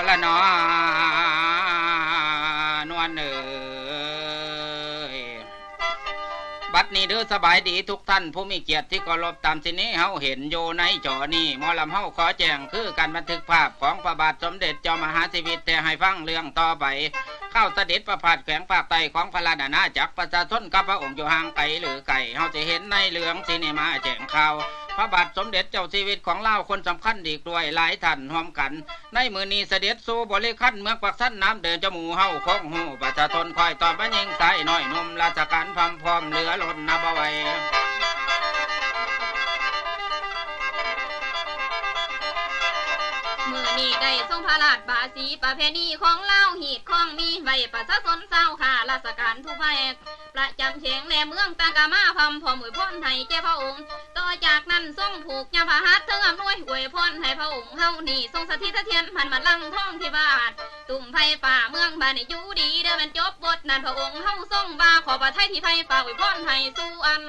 ລະເນາະ ນວນເອີຍ. ບັດນີ້ເດີ ສະບາຍດີທຸກທ່ານຜູ້ມີກຽດທີ່ເຄົາລົບ. ຕາມທີ່ນີ້ເຮົາເຫັນຢູ່ໃນຈໍນີ້ ໝໍລຳເຮົາຂໍແຈ້ງ ຄືການບັນທຶກພາບຂອງພະບາດສົມເດັດເຈົ້າມະຫາຊີວິດແຕ່ໃຫ້ຟັງເລື່ອງຕໍ່ໄປ. ຄາວສະເດັດປະພາດແຂວງພາກໃຕ້ຂອງພະລາຊະອານາຈັກ ປະຊາຊົນກັບພະອົງຢູ່ຫ່າງໄກຫຼືໃກ້ ເຮົາຊິເຫັນໃນເລື່ອງທີ່ນີ້ມາແຈ້ງຂ່າວ ພະບາດສົມເດັດເຈົ້າຊີວິດຂອງລາວ ຄົນສຳຄັນອີກດ້ວຍຫຼາຍທ່ານຮ່ວມກັນ. ໃນມື້ນີ້ສະເດັດສູ່ບໍລິຄັນເມືອງປາກຊັນ ນຳເດີນເຈົ້າໝູ່ເຮົາຄົງຮູ້ ປະຊາຊົນຄອຍຕ້ອນ ມາຍິງຊາຍນ້ອຍໜຸ່ມ ລາຊະການພຣຳພ້ອມເຫຼືອລົ້ນນັບບໍ່ໄຫວ. ມື້ນີ້ໄດ້ຊົງພະລາດບາສີ ປະເພນີຂອງລາວ ຮີດຄອງມີໄວ້ປະຊາຊົນຊາວຂ້າລາຊະການທຸກພະແຫກ ປະຈຳແຂວງແລະເມືອງຕ່າງກະມາພຣຳພ້ອມອວຍພອນໃຫ້ແກ່ພະອົງ. ຕໍ່ຈາກນັ້ນຊົງຜູກຍາພະຫັດ ເຖິງອຳນວຍອວຍພອນໃຫ້ພະອົງເຮົານີ້ ຊົງສະຖິດຖະຖຽນໝັ້ນບັນລັງທອງທິວາດ ຕຸ້ມໄພຟ້າເມືອງບ້ານໃຫ້ຢູ່ດີເດີ. ແມ່ນຈົບບົດນັ້ນພະອົງເຮົາຊົງວ່າ ຂໍພະໄທທີ່ໄພຟ້າອວຍພອນໃຫ້ສູ່ອັນ.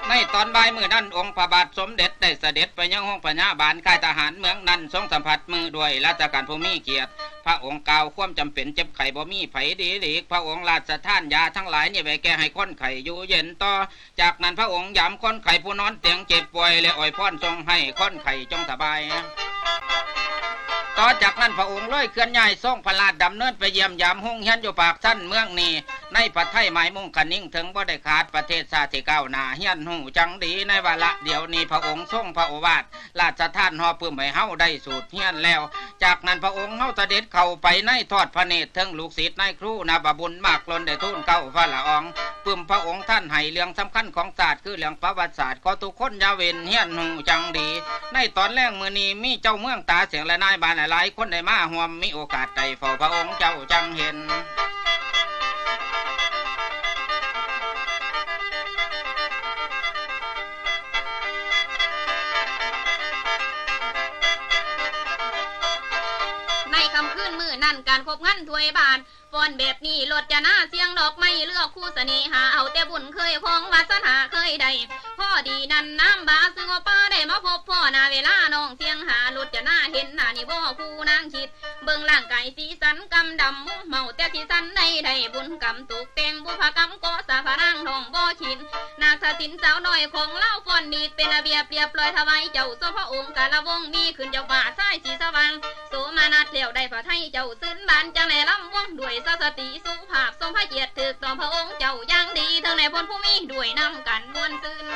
ໃນຕອນບ່າຍມື້ນັ້ນ ອົງພະບາດສົມເດັດໄດ້ສະເດັດໄປຍັງໂຮງພະຍາບານຄ້າຍທະຫານເມືອງນັ້ນ ຊົງສຳຜັດມືດ້ວຍລາຊະການຜູ້ມີກຽດ. ພະອົງກ່າວຄວາມຈຳເປັນ ເຈັບໄຂ້ບໍ່ມີໃຜດີຫຼີກ. ພະອົງລາຊະທານຢາທັງຫຼາຍນີ້ໄວ້ແກ່ໃຫ້ຄົນໄຂ້ຢູ່ເຢັນຕໍ່. ຈາກນັ້ນພະອົງຢາມຄົນໄຂ້ຜູ້ນອນຕຽງເຈັບປ່ວຍ ແລະອວຍພອນສົ່ງໃຫ້ຄົນໄຂ້ຈົ່ງສະບາຍ. ຕໍ່ຈາກນັ້ນພະອົງເລີຍເຄື່ອນຍ້າຍຊົງພະລາດດຳເນີນໄປຢ້ຽມຢາມໂຮງຮຽນຢູ່ປາກຊັນເມືອງນີ້ ໃນພະໄທໝາຍມຸ່ງຄະນິງເຖິງບໍ່ໄດ້ຂາດປະເທດຊາດທີ່ກ້າວໜ້າ ຮຽນຮູ້ຈັ່ງດີ. ໃນວາລະດຽວນີ້ພະອົງຊົງພະໂອວາດ ລາຊະທານຫໍປຶ້ມໃຫ້ເຮົາໄດ້ສູດຮຽນແລ້ວ. ຈາກນັ້ນພະອົງເຮົາສະເດັດເຂົ້າໄປໃນທອດພະເນດເຖິງລູກສິດນາຍຄູນາບະບຸນ ມາກລົ້ນໄດ້ທູນເກົ້າຟ້າລະອອງປຶ້ມພະອົງທ່ານໃຫ້ເລື່ອງສຳຄັນຂອງຊາດ ຄືເລື່ອງປະຫວັດສາດ ຂໍທຸກຄົນຢ່າເວັ້ນຮຽນຮູ້ຈັ່ງດີ. ໃນຕອນແລງມື້ນີ້ມີເຈົ້າເມືອງຕາແສງ ແລະນາຍບ້ານຫຼາຍໆຄົນໄດ້ມາຮ່ວມ ມີໂອກາດໄດ້ເຝົ້າພະອົງເຈົ້າຈັ່ງເຫັນ. ໃນຄ່ຳຄືນມື້ນັ້ນ ການຄົບງານຖວາຍບາດຟ້ອນແບບນີ້ ລົດຈະນາສຽງດອກໄມ້ ເລືອກຄູ່ສະເໜຫາ ເອົາແຕ່ບຸນເຄີຍຂອງວາສະໜາເຄີຍໄດ້. ພໍດີນັ້ນນ້ຳບາຊຶງໂອປາ ໄດ້ມາພົບພໍ້ໜ້າເວລານ້ອງສຽງຫາ ລົດຈະນາເຫັນໜ້ານີ້ບໍ່ ຄູ່ນາງຄິດ ເບິ່ງຮ່າງກາຍສີສັນກຳດຳມຸມເມົາ ແຕ່ຊິສັນໃດໄດ້ບຸນກຳຕົກແຕ່ງ ບຸບພະກຳເກາະສາພະນາງນ້ອງບໍ່ຄິດ ນາກສະສິນສາວນ້ອຍຂອງລາວຟ້ອນດີດເປັນລະບຽບລຽບລອຍ ຖວາຍເຈົ້າໂສພະອົງກາລະວົງ ມີຂຶ້ນເຈົ້າຟ້າຊາຍສີສະຫວ່າງໂສມະນັດ ແລ້ວໄດ້ພະໄທເຈົ້າຊື່ນບານ ຈັ່ງໄດ້ລຳວົງດ້ວຍສະສະຕິສຸພາບ ຊົມພະກຽດຖືກຕ້ອງພະອົງເຈົ້າຢ່າງດີ ເຖິງນາຍພົນຜູ້ມີດ້ວຍນຳກັນມ່ວນຊື່ນ.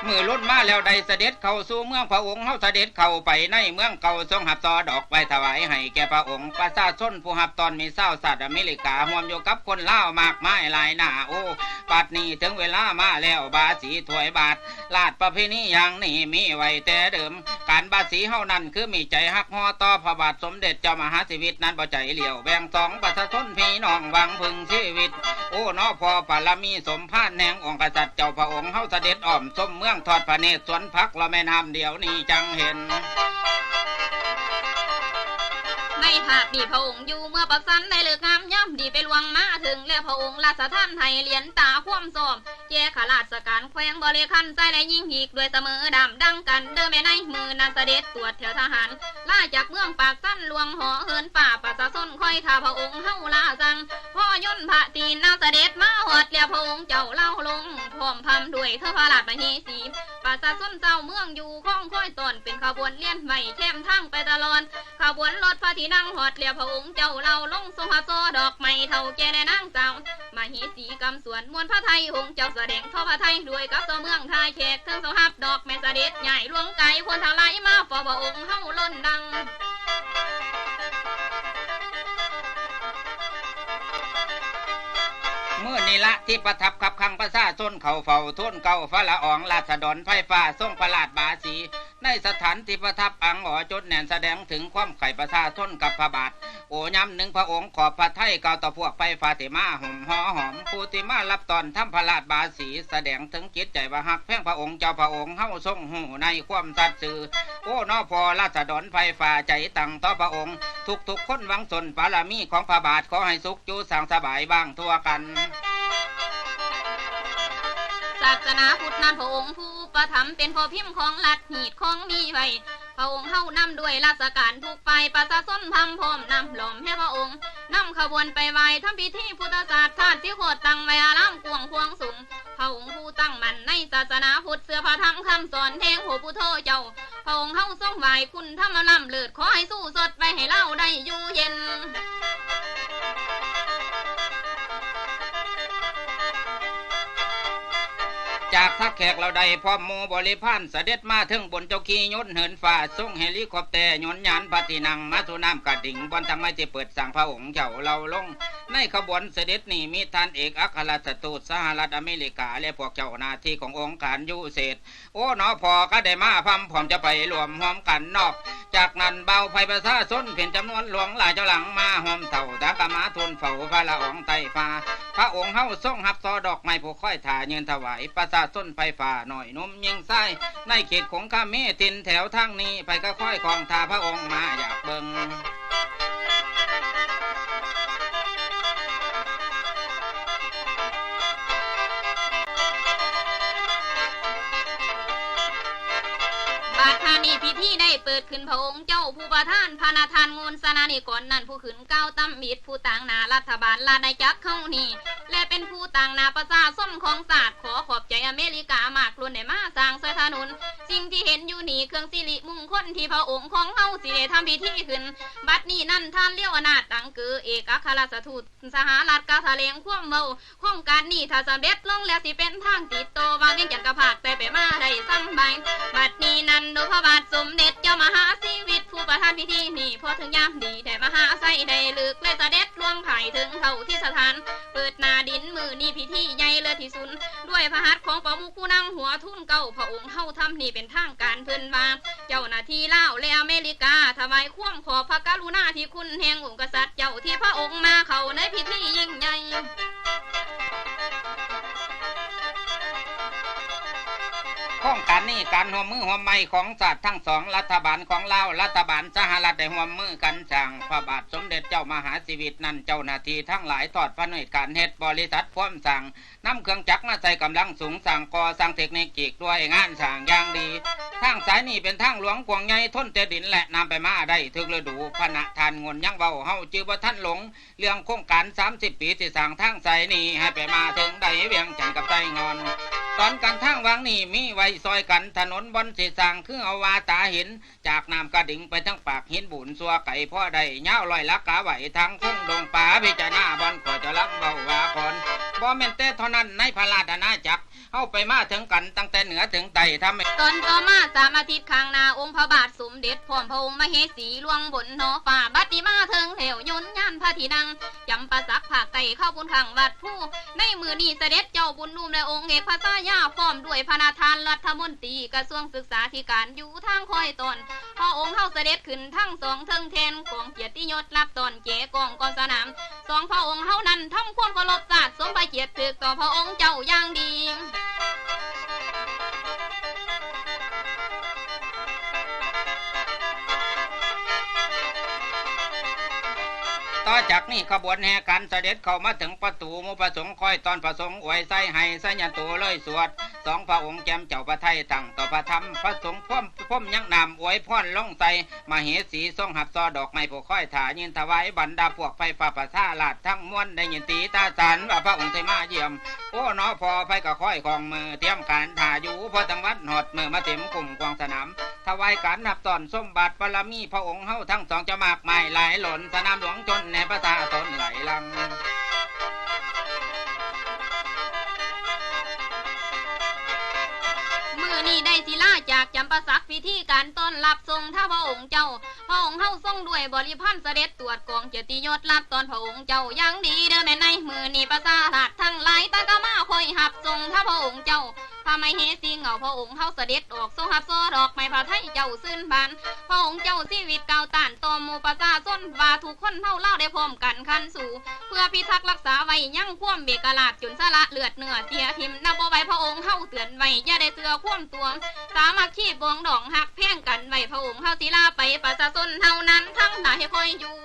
ມື້ລຸນມາແລ້ວໄດ້ສະເດັດເຂົ້າສູ່ເມືອງ ພະອົງເຮົາສະເດັດເຂົ້າໄປໃນເມືອງເກົ່າ ຊົງຮັບຊ່ອດອກໄມ້ຖວາຍໃຫ້ແກ່ພະອົງ. ປະຊາຊົນຜູ້ຮັບຕ້ອນມີຊາວຊາດອາເມລິກາ ຮ່ວມຢູ່ກັບຄົນລາວມາກມາຍຫຼາຍໜ້າ. ໂອ້ ບັດນີ້ເຖິງເວລາມາແລ້ວ ບາສີຖວາຍບາດ ລາດປະເພນີຢ່າງນີ້ມີໄວ້ແຕ່ເດີມ. ການບາສີເຮົານັ້ນຄືມີໃຈຮັກຫໍ່ຕໍ່ພະບາດສົມເດັດເຈົ້າມະຫາຊີວິດນັ້ນບໍ່ໃຈຫຼຽວແບ່ງສອງ ປະຊາຊົນພີ່ນ້ອງຫວັງເພິ່ງຊີວິດ. ໂອ້ ເນາະ ພໍບາລະມີສົມພານແຫ່ງອົງກະສັດເຈົ້າ ພະອົງເຮົາສະເດັດອ້ອມຊົມເມືອງ ທອດພະເນດສວນຜັກລອຍແມ່ນ້ຳ ດຽວນີ້ຈັ່ງເຫັນ. ໃນພາບນີ້ພະອົງຢູ່ເມືອງປາກຊັນ ໃນເລີກງາມຍາມດີໄປລ່ວງມາເຖິງ ແລະພະອົງລາຊະທານໃຫ້ຫຼຽນຕາຄວາມຊອບ ແກ່ຂ້າລາຊະການແຂວງບໍລິຄັນ ຊາຍແລະຍິງ ອີກດ້ວຍສະເໝີດຳດັ່ງກັນເດີແມ່. ໃນມື້ນັ້ນສະເດັດຕວດແຖວທະຫານ ລາຈາກເມືອງປາກຊັນ ຫຼວງຫໍເຫີນຟ້າ ປະຊາຊົນຄອຍຖ້າພະອົງເຮົາລາສັ່ງ. ພໍຍົນພະຕີນນາງສະເດັດມາຮອດແລ້ວ ພະອົງເຈົ້າລາວລົງ ພ້ອມພຳດ້ວຍເທີພະລາດມະເຫສີ ປະຊາຊົນຊາວເມືອງຢູ່ຄອງຄອຍຕ້ອນ ເປັນຂະບວນລຽນໄວ້ແຄມທາງໄປຕະຫຼອດ. ຂະບວນລົດພະທີ່ນັ່ງຮອດແລ້ວ ພະອົງເຈົ້າລາວລົງ ຊົງຮັບຊ່ອດອກໄມ້ເຖົ້າແກ່ແລະນາງສາວ ມະເຫສີກຳສວນ ມ່ວນພະໄທ ອົງເຈົ້າສະແດງທໍພະໄທ ດ້ວຍກັບຊາວເມືອງທ່າແຂກ ເຖິງຊົງຮັບດອກໄມ້ສະເດັດ ຍ້າຍຫຼວງກາຍ ຄົນທັງຫຼາຍມາເຝົ້າພະອົງເຮົາລົ້ນດັງ. ມື້ນີ້ລະທີ່ປະທັບຄັບຂັງປະຊາຊົນເຂົ້າເຝົ້າ ທູນເກົ້າຟ້າລະອອງ ລາຊະດອນໄພຟ້າ ຊົງພະລາດບາສີ ໃນສະຖານທີ່ປະທັບອັງຫໍ ຈົດແໜ້ນສະແດງເຖິງຄວາມໃຄ່ປະຊາຊົນກັບພະບາດ. ໂອ ຍາມໜຶ່ງພະອົງຂອບພະໄທກ່າວຕໍ່ພວກໄພຟ້າທີ່ມາໂຮມຫໍ່ຫອມ ຜູ້ທີ່ມາຮັບຕ້ອນທຳພະລາດບາສີ ສະແດງເຖິງຈິດໃຈວ່າຮັກແພງພະອົງເຈົ້າ ພະອົງເຮົາຊົງຮູ້ໃນຄວາມສັດຊື່. ໂອ ເນາະ ພໍລາຊະດອນໄພຟ້າໃຈຕັ້ງຕໍ່ພະອົງ ທຸກໆຄົນຫວັງສົນບາລະມີຂອງພະບາດ ຂໍໃຫ້ສຸກຢູ່ສ້າງສະບາຍຫວ່າງທົ່ວກັນ. ສາສະໜາພຸດນັ້ນ ພະອົງຜູ້ອຸປະຖຳ ເປັນພໍ່ພິມຂອງລັດຮີດຄອງມີໄວ້. ພະອົງເຮົານຳດ້ວຍລາຊະການທຸກຝ່າຍ ປະຊາຊົນພາມພ້ອມນຳລ້ອມແຫ່ພະອົງ ນຳຂະບວນໄປໄຫວ້ທຳພິທີພຸດທະສາດ ທາດສີໂຄດຕັ້ງໄວ້ອາລາມກວ້າງຂວາງສູງ. ພະອົງຜູ້ຕັ້ງໝັ້ນໃນສາສະໜາພຸດ ເຊື່ອພະທຳຄຳສອນແຫ່ງພະພຸດໂທເຈົ້າ ພະອົງເຮົາຊົງໄຫວ້ຄຸນທຳອັນລ້ຳເລີດ ຂໍໃຫ້ຊູ້ຊົດໄວ້ໃຫ້ລາວໄດ້ຢູ່ເຢັນ. ຈາກທັກແຂກເຫຼົ່າໃດ ພ້ອມໝູ່ບໍລິພານ ສະເດັດມາເທິງບົນເຈົ້າຂີ່ຍົນເຫີນຟ້າ ຊົງເຮລິຄອບແຕຍົນຍານພະທີ່ນັ່ງ ມາສູ່ນ້ຳກະດິງ ບ່ອນທາງໄມ້ທີ່ເປີດສ້າງພະອົງເຈົ້າເລົ່າລົງ. ໃນຂະບວນສະເດັດນີ້ ມີທ່ານເອກອັກຄະລັດຖະທູດສະຫະລັດອາເມລິກາ ແລະ ພວກເຈົ້າໜ້າທີ່ຂອງອົງການ USAID ໂອ້ ເນາະ ພໍ່ກະໄດ້ມາພາມພ້ອມຈະໄປຮ່ວມຮ່ວມກັນເນາະ. ຈາກນັ້ນ ບ່າວໄພປະຊາຊົນເປັນຈຳນວນຫຼວງຫຼາຍ ເຈົ້າຫຼັ່ງມາຮ່ວມເຕົ້າ ຕ່າງກະມາທູນເຝົ້າພະລະອອງໃຕ້ຟ້າ. ພະອົງເຮົາຊົງຮັບຊໍດອກໄມ້ ຜູ້ຄອຍຖ້າຍື່ນຖະຫວາຍ ປະຊາຊົນໃຜຟ້າ ນ້ອຍໜຸ່ມຍິງຊາຍ ໃນເຂດຂົງຄາເມ ຖິ່ນແຖວທາງນີ້ ໃຜກະຄອຍຄອງຖ້າພະອົງມາຢາກເບິ່ງ. ບາດທານີ້ພິທີໄດ້ເປີດຂຶ້ນ ພະອົງເຈົ້າຜູ້ປະທານ ພະນະທ່ານງູນສະນານິກອນນັ້ນ ຜູ້ຂຶ້ນກ່າວຕຳອິດ ຜູ້ຕາງໜ້າລັດຖະບານລາຊະອານາຈັກເຮົານີ້ ແລະ ເປັນຜູ້ຕາງໜ້າປະຊາຊົນຂອງຊາດ ຂໍຂອບໃຈອາເມລິກາມາກ ລ້ວນໄດ້ມາສ້າງສະໜາໜູນ. ສິ່ງທີ່ເຫັນຢູ່ນີ້ ເຄື່ອງສິລິມຸງຄົນທີ່ພະອົງຂອງເຮົາຊິໄດ້ທຳພິທີຂຶ້ນ ບັດນີ້ນັ້ນ ທ່ານ ລຽວອະນາດ ຕັງເກີ ເອກອັກຄະລັດຖະທູດສະຫະລັດ ກ່າວຖະແຫຼງຄວາມເວົ້າ ໂຄງການນີ້ຖ້າສຳເລັດລົງແລ້ວ ຊິເປັນທາງຕິດຕໍ່ ວ່າງວຽງຈັນກັບພາກໃຕ້ໄປມາໄດ້ສຳບາຍ. ບັດນີ້ນັ້ນ ໂດຍພະບາດສົມເດັດເຈົ້າມະຫາຊີວິດ ຜູ້ປະທານພິທີນີ້ ພໍເຖິງຍາມດີ ໄດ້ມະຫາໄຊໄດ້ເລີກ ແລະ ສະເດັດລ່ວງພາຍເຖິງເຂົ້າທີ່ສະຖານ ເປີດໜ້າດິນ. ມື້ນີ້ພິທີໃຫຍ່ເລີດທີ່ສຸດ ດ້ວຍພະຫັດຂອງປະມຸກຜູ້ນຳຫົວທຸນເກົ້າ ພະອົງເຮົາທຳນີ້ເປັນທາງການ. ເພິ່ນວ່າເຈົ້າໜ້າທີ່ລາວ ແລະ ອາເມລິກາ ຖວາຍຄວາມຂອບພະກະລຸນາທິຄຸນແຫ່ງອົງກະສັດເຈົ້າ ທີ່ພະອົງມາເຂົ້າໃນພິທີຍິ່ງໃຫຍ່. ໂຄງການນີ້ ການຮ່ວມມືຮ່ວມໄມ້ຂອງຊາດທັງສອງ ລັດຖະບານຂອງລາວ ລັດຖະບານສະຫະລັດ ໄດ້ຮ່ວມມືກັນສ້າງ. ພະບາດສົມເດັດເຈົ້າມະຫາຊີວິດນັ້ນ ເຈົ້າໜ້າທີ່ທັງຫຼາຍທອດພະເນດການເຮັດບໍລິສັດພວມສ້າງ ນຳເຄື່ອງຈັກມາໃສ່ກຳລັງສູງ ສ້າງກໍ່ສ້າງເຕັກນິກອີກດ້ວຍ ງານສ້າງຢ່າງດີ. ທາງສາຍນີ້ເປັນທາງຫຼວງກວ້າງໃຫຍ່ ທົນແຕ່ດິນ ແລະ ນ້ຳໄປມາໄດ້ທຸກລະດູ. ພະນະທ່ານງູນຍັງເວົ້າ ເຮົາຈື່ບໍ່ທັນຫຼົງ ເລື່ອງໂຄງການສາມສິບປີ ທີ່ສ້າງທາງສາຍນີ້ ໃຫ້ໄປມາເຖິງໃດ ວຽງຈັນກັບໄຊງ່ອນ. ຕອນການທາງຫວ່າງນີ້ ມີໄວ້ຊ່ອຍກັນ ຖະໜົນບ່ອນຊິສ້າງ ຄືເຮົາວ່າຕາເຫັນ ຈາກນ້ຳກະດິງໄປເຖິງປາກຫີນບູນ ຊົ່ວໄກພໍໄດ້ ຍາວຮ້ອຍຫຼັກກາໄວ້ທາງເທິງດົງປ່າ. ພິຈາລະນາບ່ອນຂ້ອຍຈະລຳເວົ້າວ່າກ່ອນ ບໍ່ແມ່ນແຕ່ເທົ່ານັ້ນ ໃນພະລາຊະອານາຈັກ ເຮົາໄປມາເຖິງກັນຕັ້ງແຕ່ເໜືອເຖິງໃຕ້. ທຳໃຫ້ຕອນຕໍ່ມາ ສາມອາທິດຂ້າງໜ້າ ອົງພະບາດສົມເດັດ ພ້ອມພະອົງມະເຫສີຫຼວງບົນຫໍຟ້າ ບັດນີ້ມາເຖິງແລ້ວ ຍົນຍານພະທີ່ນັ່ງ ຈຳປາສັກພາກໃຕ້ ເຂົ້າບຸນຄັ້ງວັດພູ. ໃນມື້ນີ້ ສະເດັດເຈົ້າບຸນນຸ່ມ ແລະ ອົງເອກພະຊາຍາ ພ້ອມດ້ວຍພະນະທ່ານລັດຖະມົນຕີກະຊວງສຶກສາທິການ ຢູ່ທາງຄອຍຕ້ອນ. ພະອົງເຮົາສະເດັດຂຶ້ນທັງສອງເທິງແທ່ນ ກອງກຽດຕິຍົດ ຮັບຕ້ອນແຈກອງກອນສະໜາມ. ສອງພະອົງເຮົານັ້ນ ທຳຄວາມເຄົາລົບຊາດ ສົມພະກຽດຖືກຕໍ່ພະອົງເຈົ້າຢ່າງດີ. ຕໍ່ຈາກນີ້ ຂະບວນແຫ່ການສະເດັດເຂົ້າມາເຖິງປະຕູ ໝູ່ພະສົງຄອຍຕ້ອນ ພະສົງອວຍໄຊໃຫ້ໄຊຍະໂຕເລີຍສວດ. ສອງພະອົງແຈ່ມເຈົ້າພະໄທ ຕັ້ງຕໍ່ພະທຳ ພະສົງພົມ ພົມຍັງນ້ຳອວຍພອນລົງໃສ່. ມະເຫສີຊົງຮັບຊໍດອກໄມ້ ຜູ້ຄອຍຖ້າຍື່ນຖວາຍ ບັນດາພວກໄພຟ້າປະຊາລາດທັງມວນ ໄດ້ຍິນຕີຕາສານວ່າພະອົງໄດ້ມາຢ້ຽມ. ໂອ້ ເນາະ ພໍ່ໃຜກະຄອຍຄອງມື ຕຽມການຖ້າຢູ່ ພໍທັງວັນຮອດມື້ມາເຕັມຄຸ້ມກວ້າງສະໜາມ ຖວາຍການຮັບຕ້ອນຊົມບາດບາລະມີ ພະອົງເຮົາທັງສອງຈະມາກມາຍຫຼາຍຫຼົນ ສະໜາມຫຼວງຊົນແດ່ປະຊາຊົນຫຼາຍຫຼັງ. ມື້ນີ້ໄດ້ສິລາຈາກຈຳປາສັກ ພິທີການຕ້ອນຮັບຊົງຖ້າພະອົງເຈົ້າ. ພະອົງເຮົາຊົງດ້ວຍບໍລິພັນສະເດັດຕວດກອງກຽດຕິຍົດ ຮັບຕ້ອນພະອົງເຈົ້າຢ່າງດີເດີ. ແມ່ນໃນມື້ນີ້ປະຊາລາດທັງຫຼາຍ ຕ່າງກະມາຄອຍຮັບຊົງຖ້າພະອົງເຈົ້າ. ພະມະເຫສີເງົາພະອົງເຮົາສະເດັດອອກ ຊົງຮັບຊໍດອກໄມ້ພະໄທເຈົ້າຊື່ນບານ. ພະອົງເຈົ້າຊີວິດກ່າວຕ້ານຕໍ່ໝູ່ປະຊາຊົນ ວ່າທຸກຄົນເຮົາລາວໄດ້ພ້ອມກັນຂັນສູ້ ເພື່ອພິທັກລັກສາໄວ້ຍັງຄວາມເອກະລາດ ຈົນສະຫຼະເລືອດເນື້ອເສຍຖິ້ມ ນັບບໍ່ໄຫວ. ພະອົງເຮົາເຕືອນໄວ້ ຢ່າໄດ້ເຊື່ອຄວາມຕົວະ ສາມັກຄີປອງດອງ ຮັກແພງກັນໄວ້ ພະອົງເຮົາສິລາໄປ ປະຊາຊົນເຮົານັ້ນທັງຫຼາຍໃຫ້ຄອຍຢູ່.